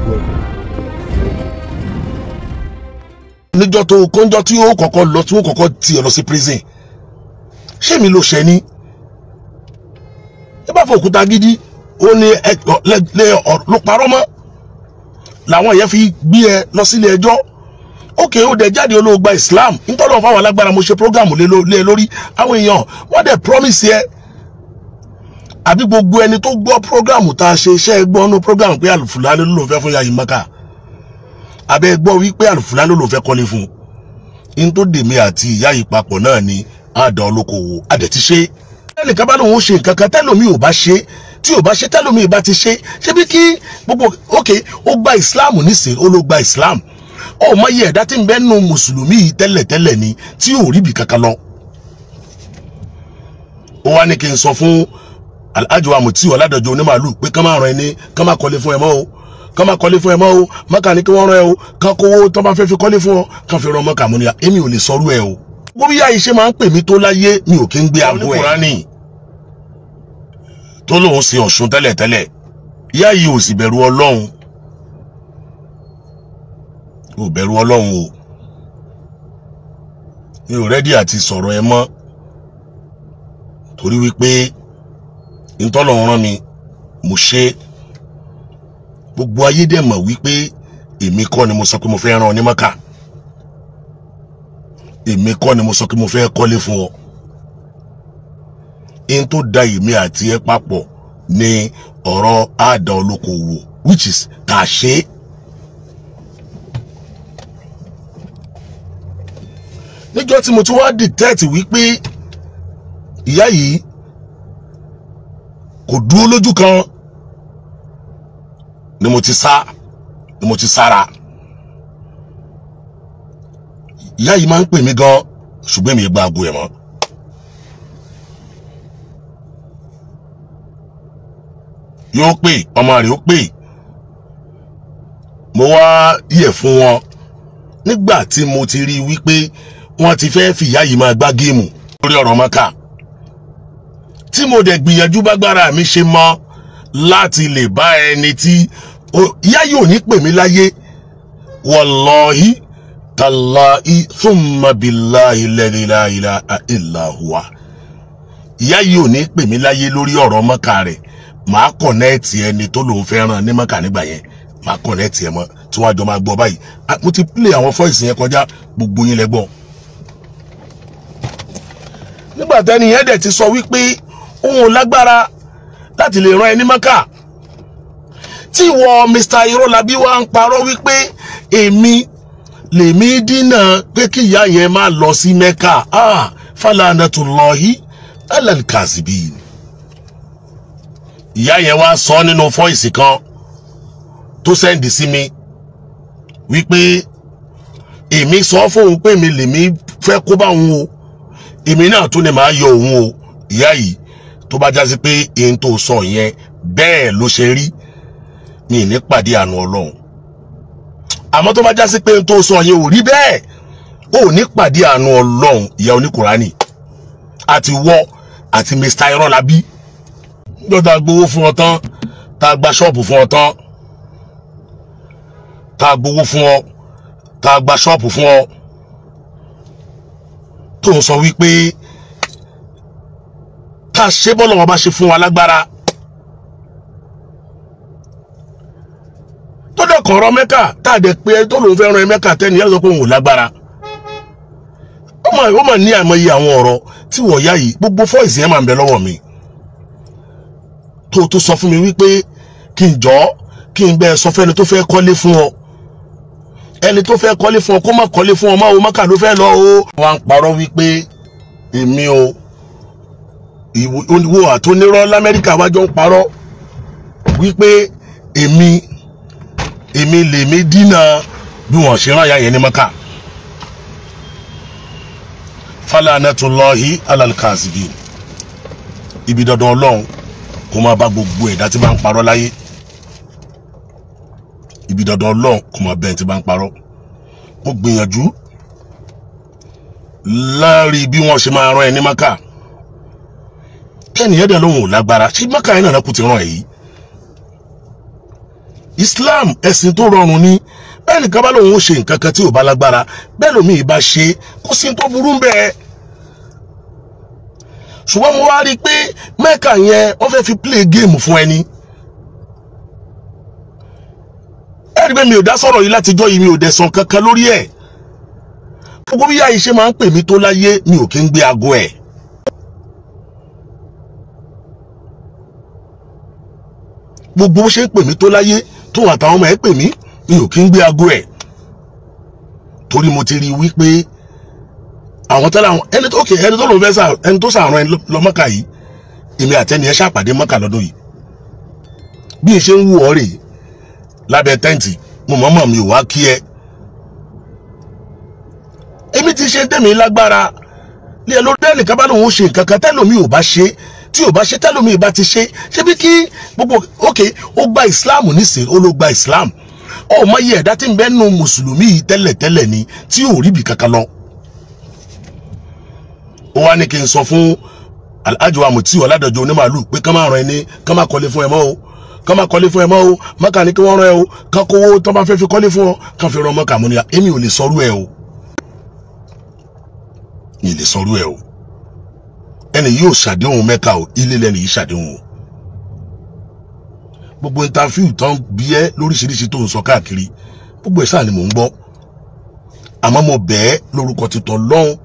Welcome. Níjọ́ tó kóńjọ́ tí ó kọ́kọ́ lọ tí ó kọ́kọ́ tiẹ̀ lọ sí prison, ṣé mi ló ṣe ni? Ẹ bá fọ òkúta gidi, ó ní ló parọ́ mọ́ làwọn yẹn fi gbé ẹ lọ sílé ẹjọ́. Ókè, ó dẹ̀ jáde olóògbà Islam nítorí fáwọn alágbára. Mo ṣe program lé lórí àwọn èèyàn, wọ́n dẹ̀ promise ẹ. Àbí gbogbo ẹni tó gbọ́ program tá a ṣe, iṣẹ́ gbọ́ nú program pé Alufulani ló fẹ́ fún Yayi Maka, àbẹ́ gbọ́ wípé Alufulani ló fẹ́ kọ́lé fún un? Tó dèmi àti ìyá yìí papọ̀ náà ni àdá olókoòwò àdẹ̀ ti ṣe. Ẹnìkan bá lóun ó ṣe nǹkan kan, tẹ́lómi ò bá ṣe, tí ò bá ṣe, tẹ́lómi bá ti ṣe, ṣé bí kí gbogbo. Ok, ó gba Islam nísìnyí, ó ló gba Islam, ó mọ iye ẹ̀dá tí ń bẹ nù mùsùlùmí yìí tẹ́lẹ̀tẹ́lẹ̀ ni tí ò rí ibì kankan lọ. Ó wá ní kí n sọ fún Alhaji wa Mutiu Ọládọ̀jọ onímàálù pé kán máa ràn ẹni, kán máa kọ́lé fún ẹ mọ́ o, kán máa kọ́lé fún ẹ mọ́ o. Mọ́kà ní kí wọ́n rán ẹ o, kán kówó tó bá fẹ́ fi kọ́lé fún ọ, kán fi rán mọ́kà. Múni èmi ò lè sọrú ẹ o. Bó bí yáyí ṣe máa ń pè mí tó láyé, mi ò kí ń gbé aago ẹ tó lóun ṣe Ọ̀ṣun tẹ́lẹ̀tẹ́lẹ̀. Yáyí ò sì bẹ̀rù Ọlọ́run, ò bẹ̀rù Ọlọ́run o. Mi ò ready àti sọ̀rọ̀ ẹ mọ́, torí wípé ntọ́lọ́run rán mi, mo ṣe. Gbogbo ayé dẹ̀ mọ̀ wípé èmi kọ́ ni mo sọ pé mo fẹ́ rán ọ ní Mọ́kà, èmi kọ́ ni mo sọ pé mo fẹ́ kọ́lé fún ọ. In tó da èmi àti ẹ papọ̀ ní ọ̀rọ̀ àdá olókoòwò, which is kà ṣe. Níjọ́ tí mo ti wá detect wípé ìyá yìí kò dúró lójú kan ni mo ti sá, ni mo ti sára. Ìyá yìí máa ń pè mí gan, ṣùgbọ́n èmi gba aago ẹ̀ mọ́. Yóò pè, ọmọ rẹ̀ ó pè, mo wá yẹ̀ fún wọn. Nígbà tí mo ti rí wípé wọ́n ti fẹ́ fìyà yìí máa gbá game lórí ọ̀rọ̀ Mọ́kà, tí mo dẹ̀ gbìyànjú bágbára mi ṣe mọ́ láti lè bá ẹni tí ìyá yìí ò ní pè mí láyé, wallahi tallahi thumma billahi alladhi la ilaha illa huwa, ìyá yìí ò ní pè mí láyé lórí ọ̀rọ̀ Mọ́kà rẹ̀. Màá connect ẹni tó lòun fẹ́ ràn ní Mọ́kà nígbà yẹn, màá connect ẹ mọ́ tí wọ́n á jọ máa gbọ́ báyìí. Mo ti play àwọn voice yẹn kọjá, gbogbo yín lẹ gbọ́. Nígbà tẹ́ni yẹn dẹ̀ ti sọ wípé òun ò lágbára láti lè rán ẹ ní Mọ́kà, tí ìwọ Mr. Irọ́lábí wá ń parọ́ wípé èmi lèmi dínà pé kí ìyá yẹn má lọ sí Mẹ́kà, ah, falanatullahi alal kazibin. Ìyá yẹn wá sọ nínú voice kan tó send sí mi wípé èmi sọ fóun pé èmi lèmi fẹ́ kó bá òun o, èmi náà tún ni màá yọ òun o. Ìyá yìí, tó bá jásí pé èyí tó sọ yẹn bẹ́ẹ̀ ló ṣe rí, mi ní pàdé àánú Ọlọ́run. Àmọ́ tó bá jásí pé èyí tó sọ yẹn ò rí bẹ́ẹ̀, ò ní pàdé àánú Ọlọ́run. Ìyá oníkùránì àti wọ́ àti Mr. Irọ́lábí, níjọ́ tá a gbowó fún ọ tán, tá a gba ṣọ́ọ̀bù fún ọ tán, tá a gbowó fún ọ, tá a gba ṣọ́ọ̀bù fún ọ, tó ń sọ wípé ká ṣe bọ́lọ̀ wọn bá ṣe fún wa lágbára, tó dẹ̀ kọ̀ọ̀rọ̀ Mẹ́kà, tá a dẹ̀ pé tó lòun fẹ́ ran ẹ Mẹ́kà, tẹ́ni yẹn sọ pé òun ò lágbára. Ó mà ní àìmọye àwọn ọ̀rọ̀ tí wọ́n yá yìí, gbogbo voice yẹn máa ń bẹ lọ́wọ́ mi, tó sọ fún mi wípé kí n jọ́ kí n bẹ́ẹ̀ sọ fẹ́ni tó fẹ́ kọ́lé fún ọ, ẹni tó fẹ́ kọ́lé fún ọ kó má kọ́lé fún ọ má o, Mọ́kà ló fẹ́ lọ o. Wọ́n á ń parọ́ wípé èmi o, ìwọ àtúnirọ́ lamẹ́ríkà wájọ́ ń parọ́ wípé èmi lèmi dínà bí wọ́n ṣe rán ìyá yẹn ní Mọ́kà. Falanatullahi alal kazibin. Ibi dandan Ọlọ́run kó máa bá gbogbo ẹ̀dá tí bá ń parọ́ láyé. Ibi dandan Ọlọ́run kó máa bẹ́ẹ̀ tí bá ń parọ́. Mo gbìyànjú láàrin bí wọ́n ṣe máa rán ẹ ní Mọ́kà, kẹ́nìyàn dẹ̀ lóhùn ò lágbára. Ṣé Mọ́kà yẹn náà kú ti rán ẹ yìí? Islam ẹ̀sìn tó rọrùn ni. Bẹ́ẹ̀ nìkan bá lòun ó ṣe nǹkan kan tí ò bá lágbára, bẹ́ẹ̀ lòmíì bá ṣe, kó sí tó burú bẹ́ẹ̀. Ṣùgbọ́n mo wá rí i pé Mẹ́kà yẹn wọ́n fẹ́ fi play game fún ẹni. Ẹ rí i pé mi ò dá sọ̀rọ̀ yìí látijọ́ yìí, mi ò dẹ̀ sàn kankan lórí ẹ̀. Gbogbo bí yáyí ṣe máa ń pè mí tó láyé, mi ò kí ń gbé aago ẹ̀. Gbogbo bó ṣe ń pè mí tó láyé, tóun àtàwọn ọmọ ẹ̀ pè mí, mi ò kí ń gbé aago ẹ̀. Torí mo ti rí i wípé àwọn tẹ́lẹ̀ àwọn ẹni tó òkè ẹni tó lòun fẹ́ sà ẹni tó sàrán ẹ lọ Mọ́kà yìí, èmi àtẹni ẹ ṣàpàdé Mọ́kà lọ́dún yìí. Bí n ṣe ń wù ọ́ rèé lábẹ́ tẹ́ǹtì, mo mọ̀ọ́mọ̀ mi ò wá kí ẹ. Èmi ti ṣe tẹ̀mí lágbára lé ẹ lórí. Ẹnìkan bá lòun ó ṣe nǹkan kan tẹ́lòmí ò bá ṣe, tí ò bá ṣe tẹ́lòmí bá ti ṣe, ṣé bí kí gbogbo òkè ó gba Islam nísìnyí, ó ló gba Islam. Ó mọ iye ẹ̀dá tí ń bẹ nù mùsùlùmí yìí tẹ́lẹ̀tẹ́lẹ̀ ni tí ò rí ibì kankan lọ. Ó wá ní kí n sọ fún Alhaji wa Mutiu Ọládọ̀jọ onímàálù pé ká má ràn ẹni, ká má kọ́lé fún ẹ mọ́ o, ká má kọ́lé fún ẹ mọ́ o. Mọ́kà ní kí wọ́n rán ẹ o, ká kówó tó bá fẹ́ fi kọ́lé fún ọ, ká fi ràn Mọ́kà. Mú ni èmi ò lè sọrú ẹ o, mi lè sọrú ẹ o. Ẹni yóò ṣàdéhùn Mẹ́kà o, ilé lẹni yìí ṣàdéhùn o. Gbogbo interview tán bí ẹ lóríṣiríṣi tó ń sọ káàkiri, gbogbo ẹ sáà ni mò ń gbọ́. Àmọ́ mo bẹ̀ ẹ́ lórúkọ titọ́ lọ́hùn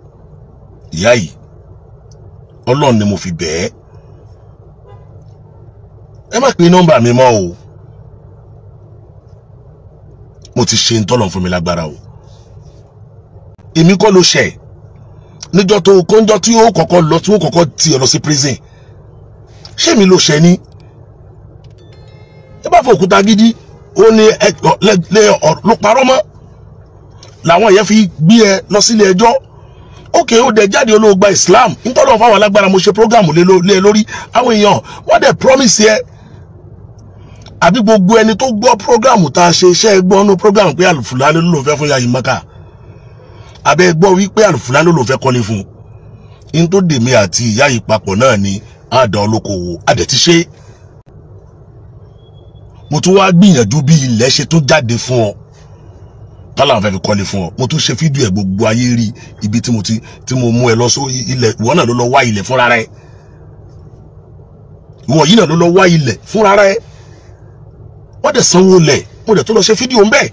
ìyá yìí, Ọlọ́run ni mo fi bẹ̀ ẹ́. Ẹ má pe nọ́mbà mi mọ́ o, mo ti ṣe ń tọ́lọ̀ fún mi lágbára o. Èmi kọ́ ló ṣẹ̀ níjọ́ tó kóńjọ́ tí ó kọ́kọ́ lọ, tí ó kọ́kọ́ tì ọ́ lọ sí prison. Ṣé mi ló ṣẹ̀ ni? Ẹ bá fọ òkúta gidi, ó ní ẹ ló parọ́ mọ́ làwọn yẹn fi gbé ẹ lọ sílé ẹjọ́. Ókè ó dẹ̀ jáde olóògbà Islam nítorí wọn fáwọn alágbára. Mo ṣe programu lé lórí àwọn èèyàn, wọ́n dẹ̀ promise ẹ. Àbí gbogbo ẹni tó gbọ́ programu tá a ṣe, iṣẹ́ gbọ́ nú programu pé Alufulani ló fẹ́ fún Yayi Maka, àbẹ́ gbọ́ wípé Alufulani ló fẹ́ kọ́lé fún un. Tó dèmi àti ìyá yìí papọ̀ náà ni àdá olókoòwò àdẹ̀ ti ṣe. Mo tún wá gbìyànjú bí ilẹ̀ ṣe tún jáde fún ọ tálà fẹ́ fi kọ́lé fún ọ. Mo tún ṣe fídíò ẹ̀, gbogbo ayé rí ibi tí mo ti tí mo mú ẹ lọ sórí ilẹ̀. Ìwọ náà ló lọ wá ilẹ̀ fúnra rẹ, ìwọ yìí náà ló lọ wá ilẹ̀ fúnra rẹ. Wọ́n dẹ̀ sanwó lẹ̀, mo dẹ̀ tó lọ ṣe fídíò ń bẹ̀.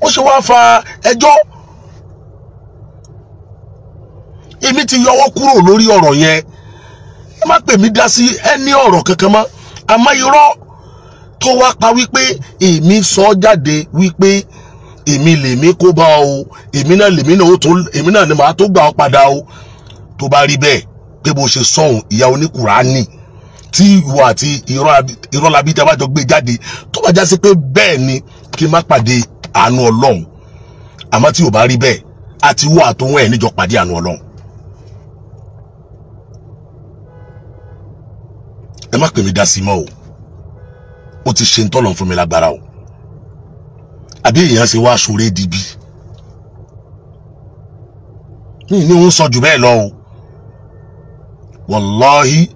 Ó ṣe wá fa ẹjọ́. Èmi ti yọwọ́ kúrò lórí ọ̀rọ̀ yẹn. Ẹ má pè mí dá sí ẹni ọ̀rọ̀ kankan mọ́. Àmọ́ irọ́ tó wá pa wípé èmi sọ jáde wípé èmi lèmi kó bá o, èmi náà lèmi náà ó tó, èmi náà ni màá tó gbà ọ́ padà o. Tó bá rí bẹ́ẹ̀ pé bó ṣe sọ̀hún ìyá oníkùránì tí ìwọ àti irọ́ labí tí a bá jọ gbé jáde, tó bá já sí pé bẹ́ẹ̀ ni, kí n má pàdé àánú Ọlọ́run. Àmọ́ tí ò bá rí bẹ́ẹ̀, àti ìwọ àtòun ẹ̀ níjọ pàdé àánú Ọlọ́run. Ẹ má pè mí dá sí mọ́ o, ó ti ṣe ń tọ́lọ̀ fún mi lágbára o. Àbí èèyàn ṣe wá aṣọre dìbì ní òun sọ jù bẹ́ẹ̀ lọ o. Wàláhí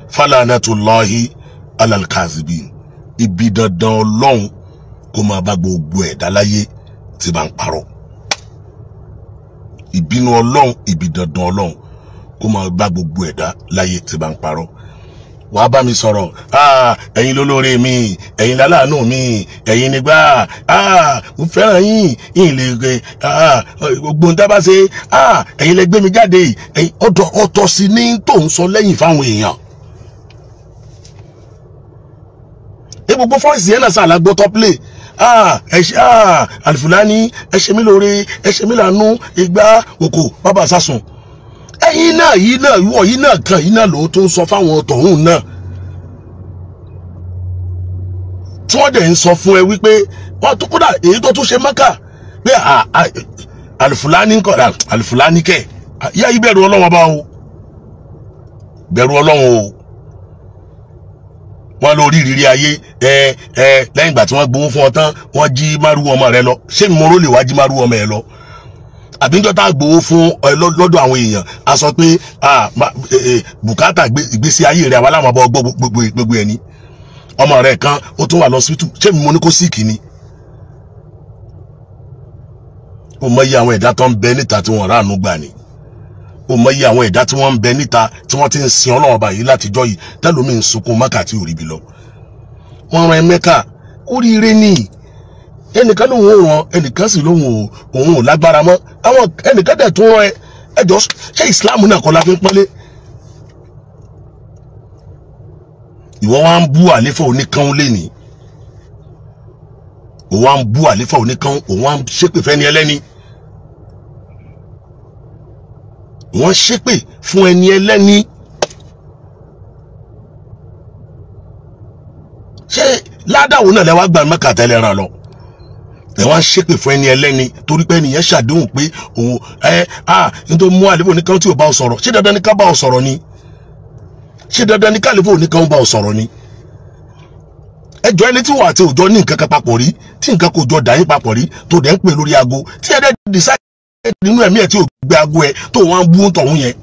falanatullahi alalkazibin, ibi dandan Ọlọ́run kó máa bá gbogbo ẹ̀dá láyé tí bá ń parọ́. Ìbínú Ọlọ́run, ibi dandan Ọlọ́run kó máa bá gbogbo ẹ̀dá láyé tí bá ń parọ́. Wàá bá mi sọ̀rọ̀, ẹ̀yin lólóore mi, ẹ̀yin láláàánú mi, ẹ̀yin nígbà, mo fẹ́ràn yín, yín lè gbogbo ohun tá a bá ṣe, ẹ̀yin lè gbé mi jáde. Ọ̀tọ̀ sí ní tó ń sọ lẹ́yìn fáwọn èèyàn. Gbogbo fọ́ọ̀sì yẹn náà sàlá gbọ́ top play. Ẹ ṣe Alufulani, ẹ ṣe mí lóore, ẹ ṣe mí lànú, ìgbà òkò bàbá sásùn. Ẹ̀yin náà yìí náà ìwọ yìí náà kan yìí náà ló tó ń sọ fáwọn tọ̀hún náà, tí wọ́n dẹ̀ ń sọ fún ẹ wípé wọ́n tó kódà èyí tó tún ṣe Mẹ́kà pé Alufulani kọ̀, Alufulani kẹ̀. Ìyá yìí bẹ̀rù Ọlọ́run ọba o, bẹ̀rù Ọlọ́run o. Wọ́n lórí ìrírí ayé ẹ ẹ lẹ́yìn ìgbà tí wọ́n gbowó fún ọ tán, wọ́n jí márùn ọmọ rẹ lọ. Ṣé mòró lè wá jí márùn ọmọ ẹ lọ? Àbí níjọ́ tá a gbowó fún ẹ lọ́dọ̀ àwọn èèyàn, a sọ pé bùkátà ìgbésí ayé rẹ àwa láwọn ọba ọgbọ́ gbogbo ẹni. Ọmọ rẹ̀ kan ó tún wà lọ́sítù, ṣé mi mo ní kó síìkì ni? Ó mọ iye àwọn ẹ̀dá tó ń bẹ níta tí wọ́n ráàánú gbà ni. Ó mọ iye àwọn ẹ̀dá tí wọ́n ń bẹ níta tí wọ́n ti ń sin Ọlọ́run ọba yìí látijọ́ yìí, tẹ́lómi ń sunkún Mẹ́kà tí ò rí bi lọ. Wọ́n ran ẹ Mẹ́kà, oríire ni. Ẹnìkan lòun ò ràn, ẹnìkan sì lòun ò òun ò lágbára mọ́. Àwọn ẹnìkan dẹ̀ tún rán ẹ. Ẹjọ́, ṣé Ìsìláàmù náà kọ́ la fi ń pọ́nlé? Ìwọ wá ń bú àléfà oníkan lénìí, òun wá ń bú àléfà oníkan, òun wá ń ṣépè fẹ́ni ẹlẹ́ni, wọ́n ṣépè fún ẹni ẹlẹ́ni. Ṣé ládàwọ̀ náà lẹ́wọ́ gbà Mẹ́kà tẹ́lẹ̀ ràn lọ? Ẹ wá ń ṣépè fún ẹni ẹlẹ́ni torí pé ẹnìyẹn ṣàdéhùn pé òun ẹ à nítorí mú àléfà oníkan tí ò bá ọ sọ̀rọ̀. Ṣé dandan ni ká bá ọ sọ̀rọ̀ ni? Ṣé dandan ni káàlífò oníkan bá ọ sọ̀rọ̀ ni? Ẹjọ́, ẹni tí wọ́n àti òjò ní nǹkan kan papọ̀ rí, tí nǹkan kò jọ dà yín papọ̀ rí, tó dẹ̀ ń pè lórí aago, tí ẹ dẹ̀ decide nínú ẹ̀mí ẹ̀ tí ò gbé aago ẹ̀, tó wọ́n á bú tọ̀hún yẹn.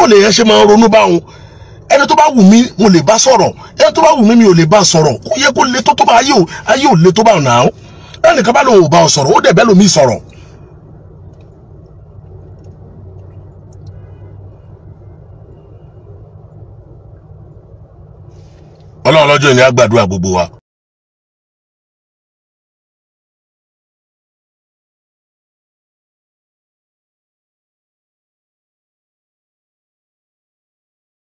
Ó lè yẹn ṣe máa ń ronú báwọn. Ẹni tó bá wù mí mo lè bá sọ̀rọ̀, ẹni tó bá wù mí mi ò lè bá sọ̀rọ̀. Kó yẹ kó le tó tó bá ayé ò, ayé ò le tó bá nà án. Ẹnìkan bá lòun ò bá ọ sọ̀rọ̀, ó dẹ̀ bẹ́ẹ̀ lómi sọ̀rọ̀. Ọlọ́run lọ́jọ́ ìní á gbàdúrà gbogbo wa.